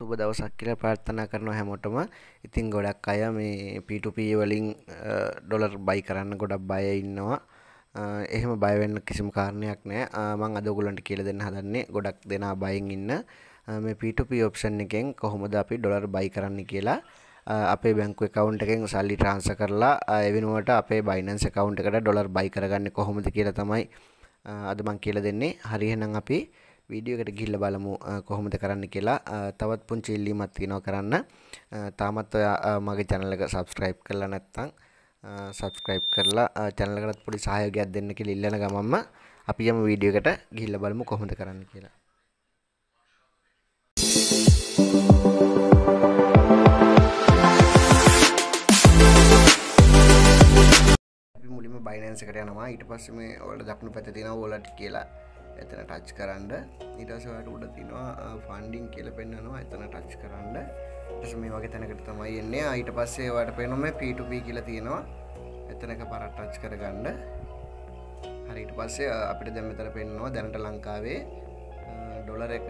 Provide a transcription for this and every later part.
සුබ දවසක් කියලා ප්‍රාර්ථනා කරනවා හැමෝටම. ඉතින් ගොඩක් අය මේ P2P වලින් ඩොලර් බයි කරන්න ගොඩක් බය ඉන්නවා. එහෙම බය වෙන්න කිසිම කාරණයක් නෑ. මම අද ඔයගොල්ලන්ට කියලා දෙන්න හදන්නේ ගොඩක් දෙනා බයෙන් ඉන්න මේ P2P option එකෙන් කොහොමද අපි ඩොලර් බයි කරන්න කියලා. අපේ බැංකු ඇකවුන්ට් එකෙන් සල්ලි ට්‍රාන්ස්ෆර් කරලා ඒ වෙනුවට අපේ Binance account එකට ඩොලර් බයි කරගන්නේ කොහොමද කියලා තමයි අද මම කියලා දෙන්නේ. හරි එහෙනම් අපි වීඩියෝ එකට ගිහිල්ලා බලමු කොහොමද කරන්න කියලා. තවත් පුංචි ඉල්ලීමක් තියෙනවා කරන්න. තාමත් ඔයා මගේ channel එක subscribe කරලා නැත්නම් subscribe කරලා channel එකටත් පොඩි සහයෝගයක් දෙන්න කියලා ඉල්ලන ගමන්ම අපි යමු වීඩියෝ එකට ගිහිල්ලා බලමු කොහොමද කරන්න කියලා. අපි මුලින්ම Binance එකට යනවා. ඊට පස්සේ මේ ඔයාලට දකුණු පැත්තේ තියෙනවා wallet කියලා. එතන ටච් කරන්න. ඊට පස්සේ ඔයාලට උඩ තියෙනවා ෆන්ඩින් කියලා පෙන්නනවා. එතන ටච් කරන්න. ඊට පස්සේ මේ වගේ තැනකට තමයි එන්නේ. ඊට පස්සේ ඔයාලට පේනවා මේ P2P කියලා තියෙනවා. එතන එකපාරක් ටච් කරගන්න. හරි ඊට පස්සේ අපිට දැන් මෙතන පෙන්නනවා දැනට ලංකාවේ ඩොලර් එක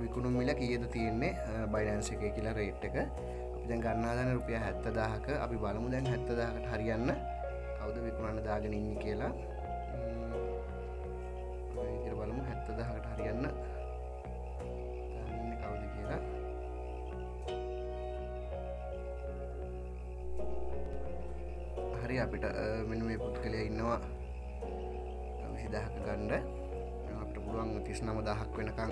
විකුණුම් මිල කීයද තියෙන්නේ Binance එකේ කියලා රේට් එක. අපි දැන් ගන්න හදන රුපියල් 70000ක. අපි බලමු දැන් 70000කට හරියන්න කවුද විකුණන්න දාගෙන ඉන්නේ කියලා. අපි බලමු 70000කට හරියන්න දාගෙන ඉන්නේ කවුද කියලා. හරි අපිට මෙන්න මේ පුද්ගලයා ඉන්නවා 20000ක ගන්න. අපිට පුළුවන් 39000ක් වෙනකන්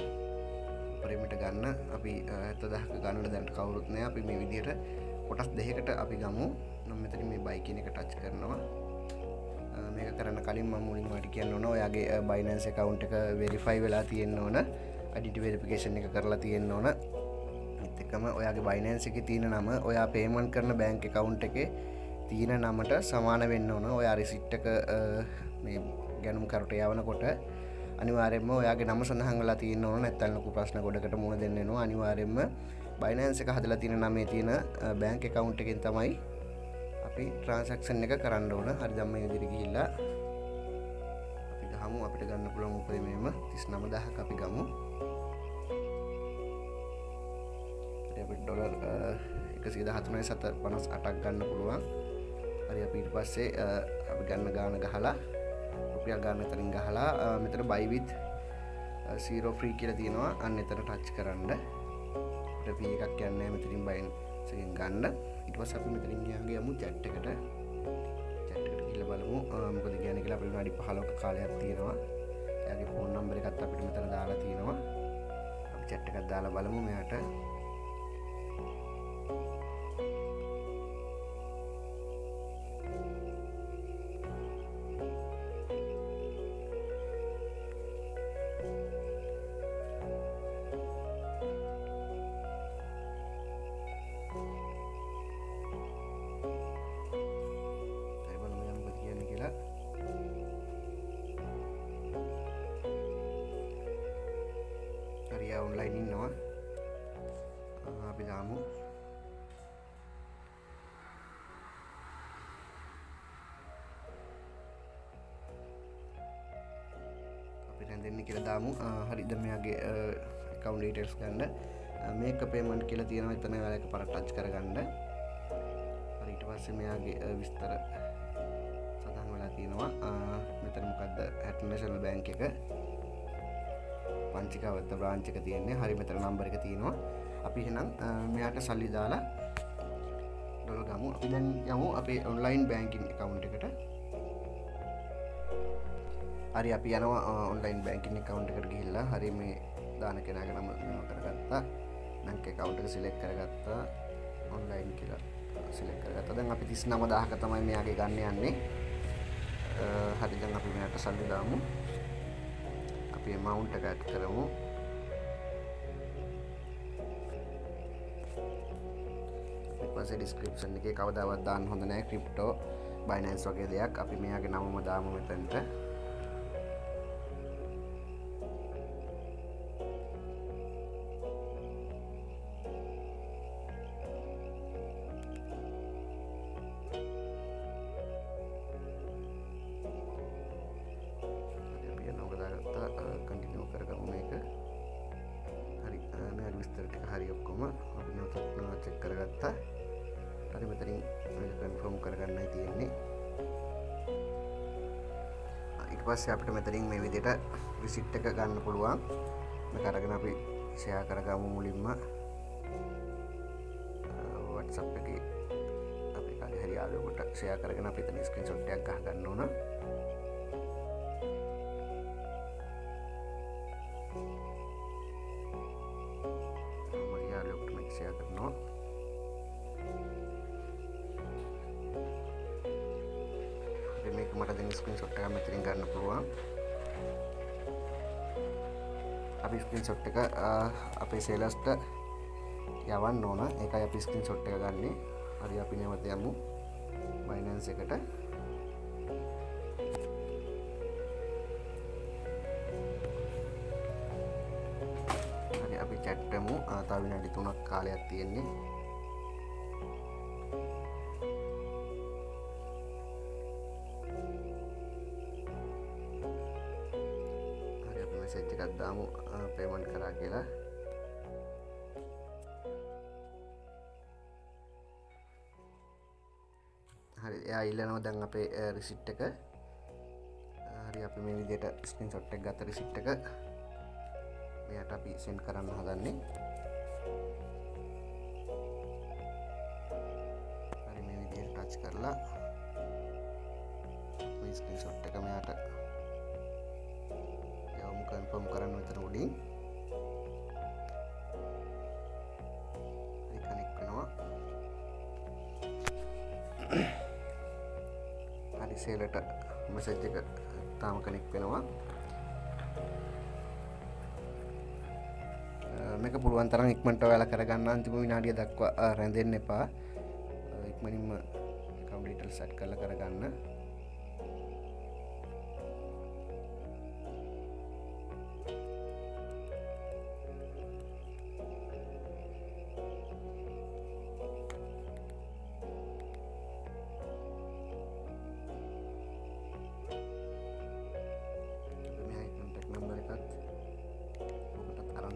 උපරිමයට ගන්න. අපි 70000ක ගන්නට දැනට කවුරුත් නෑ. අපි මේ විදිහට කොටස් දෙකකට අපි ගමු. මම මෙතනින් මේ බයි කියන එක ටච් කරනවා. මේක කරන්න කලින් මම මුලින්ම ඔයාලට කියන්න ඕන ඔයාගේ Binance account එක verify වෙලා තියෙන්න ඕන. identity verification එක කරලා තියෙන්න ඕන. ඒත් එක්කම ඔයාගේ Binance එකේ තියෙන නම ඔයා payment කරන bank account එකේ තියෙන නමට සමාන වෙන්න ඕන. ඔයා receipt එක මේ ගැනුම් කරට යවනකොට අනිවාර්යයෙන්ම ඔයාගේ නම සඳහන් වෙලා තියෙන්න ඕන. නැත්නම් ලොකු ප්‍රශ්න ගොඩකට මුහුණ දෙන්න වෙනවා. අනිවාර්යයෙන්ම Binance එක හදලා තියෙන නමේ තියෙන bank account එකෙන් තමයි අපි ට්‍රාන්සැක්ෂන් එක කරන්න ඕන. හරි දැන් මේ විදිහට ගිහිල්ලා අපි ගහමු. අපිට ගන්න පුළුවන් උපරිමයම 39000ක් අපි ගමු. හරි අපිට ඩොලර් 113.58ක් ගන්න පුළුවන්. හරි අපි ඊට පස්සේ අපි ගන්න ගාන ගහලා රුපියල් ගාන මෙතනින් ගහලා මෙතන buy with zero free කියලා තියෙනවා. අන්න එතන ටච් කරන්න. අපිට fee එකක් යන්නේ නැහැ මෙතනින් Binance එකෙන් ගන්න. ඊට පස්සේ අපි මෙතනින් ගියාගේ යමු chat එකට. chat එකට ගිහලා බලමු මොකද කියන්නේ කියලා. අපිට විනාඩි 15ක කාලයක් තියෙනවා. එයාගේ ෆෝන් නම්බර් එකත් අපිට මෙතන දාලා තියෙනවා. අපි chat එකක් දාලා බලමු මෙයාට. හරි ඔන්ලයින් ඉන්නවා. අපි දාමු. අපි රැඳෙන්න කියලා දාමු. හරි දැන් මෙයාගේ account details ගන්න. මේක පේමන්ට් කියලා තියෙනවා. එතන ඔයාලා එකපාරක් ටච් කරගන්න. හරි ඊට පස්සේ මෙයාගේ විස්තර සඳහන් වෙලා තියෙනවා. මෙතන මොකද්ද හැටන් නැෂනල් බැංක් එක පංචිකාවත්ත බ්‍රාන්ච් එක තියෙන්නේ. හරි මෙතන නම්බර් එක තියෙනවා. අපි එහෙනම් මෙයාට සල්ලි දාලා ඩොලර් ගමු. අපි දැන් යමු අපේ ඔන්ලයින් බැංකින් ඇකවුන්ට් එකට. හරි අපි යනවා ඔන්ලයින් බැංකින් ඇකවුන්ට් එකට ගිහිල්ලා හරි මේ දාන කෙනාගේ නම මේව කරගත්තා. බැංක් ඇකවුන්ට් එක සිලෙක්ට් කරගත්තා. ඔන්ලයින් කියලා සිලෙක්ට් කරගත්තා. දැන් අපි 39000ක තමයි මෙයාගේ ගන්න යන්නේ. හරි දැන් අපි මෙයාට සල්ලි දාමු. අපි amount එක ඇඩ් කරමු. ඊට පස්සේ description එකේ කවදාවත් දාන්න හොඳ නෑ ක්‍රිප්ටෝ Binance වගේ දෙයක්. අපි මෙයාගේ නමම දාමු මෙතනට. අපි යනවා දාගත්තා. කන්ටිනියු කරගමු මේක. හරි මෙයාගේ විස්තර ටික හරි ඔක්කොම අපි නැවතත් චෙක් කරගත්තා. හරි මෙතනින් මේක කන්ෆර්ම් කරගන්නයි තියෙන්නේ. ඊට පස්සේ අපිට මෙතනින් මේ විදිහට රිසිට් එක ගන්න පුළුවන්. මේක අරගෙන අපි ෂෙයා කරගමු මුලින්ම WhatsApp එකේ අපි කාගේ හරි යාළුවෙකුට ෂෙයා කරගෙන අපි එතන ස්ක්‍රීන්ෂොට් එකක් ගහ ගන්න ඕන. මගේ යාළුවෙකුට මේක ෂෙයා කරනවා. මේක මට දෙන ස්ක්‍රීන්ෂොට් එක මෙතනින් ගන්න පුළුවන්. අපි ස්ක්‍රීන්ෂොට් එක අපේ සේලර්ස්ට යවන්න ඕන. ඒකයි අපි ස්ක්‍රීන්ෂොට් එක ගන්නෙ. හරි අපි නැවත යමු Binance එකට. හරි අපි චැට් වෙමු. තව විනාඩි 3ක් කාලයක් තියෙන්නේ. හරි අපි මැසේජ් එකක් දාමු පේමන්ට් කරා කියලා. හරි එයා ඉල්ලනවා දැන් අපේ රිසිට් එක. හරි අපි මේ විදිහට ස්ක්‍රීන්ෂොට් එක ගත්ත රිසිට් එක මෙයාට අපි සෙන්ඩ් කරන්න හදන්නේ. හරි මේ විදිහට ටච් කරලා මේ ස්ක්‍රීන්ෂොට් එක මෙයාට යවමු කන්ෆර්ම් කරන්න මෙතන උඩින්. හරි කනෙක්ට් වෙනවා. හරි සේලට මැසේජ් එක තාම කනෙක්ට් වෙනවා. මේක පුළුවන් තරම් ඉක්මනට ඔයාලා කරගන්න. අන්තිම විනාඩිය දක්වා රැඳෙන්න එපා. ඉක්මනින්ම ඇකවුන්ට් ඩීටේල්ස් සෙට් කරලා කරගන්න.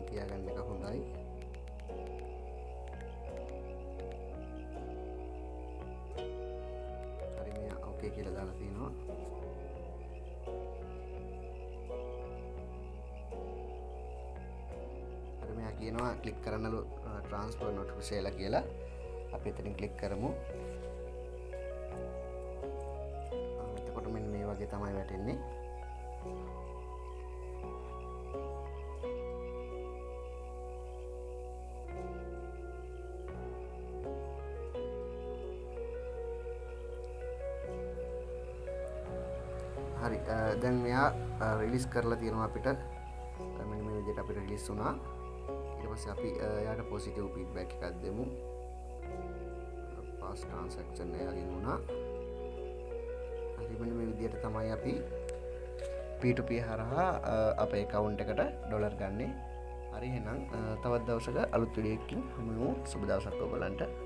තියාගන්න එක හොඳයි. හරි මෙයා ඕකේ කියලා දාලා තිනවා. හරි මෙයා කියනවා ක්ලික් කරන්නලු ට්‍රාන්ස්ෆර් නොටිෆිකේෂන් කියලා. අපි එතනින් ක්ලික් කරමු. එතකොට මෙන්න මේ වගේ තමයි වැටෙන්නේ. හරි දැන් මෙයා රිලීස් කරලා තියෙනවා අපිට. මෙන්න මේ විදිහට අපිට රිලීස් වුණා. ඊට පස්සේ අපි එයාට පොසිටිව් ෆීඩ්බැක් එකක් දෙමු. පාස් ට්‍රාන්සැක්ෂන් එයාගෙන් වුණා. හරි මෙන්න මේ විදිහට තමයි අපි P2P හරහා අපේ ඇකවුන්ට් එකට ඩොලර් ගන්නෙ. හරි එහෙනම් තවත් දවසක අලුත් වීඩියෝ එකකින් හමු වෙමු. සුබ දවසක් ඔයගොල්ලන්ට.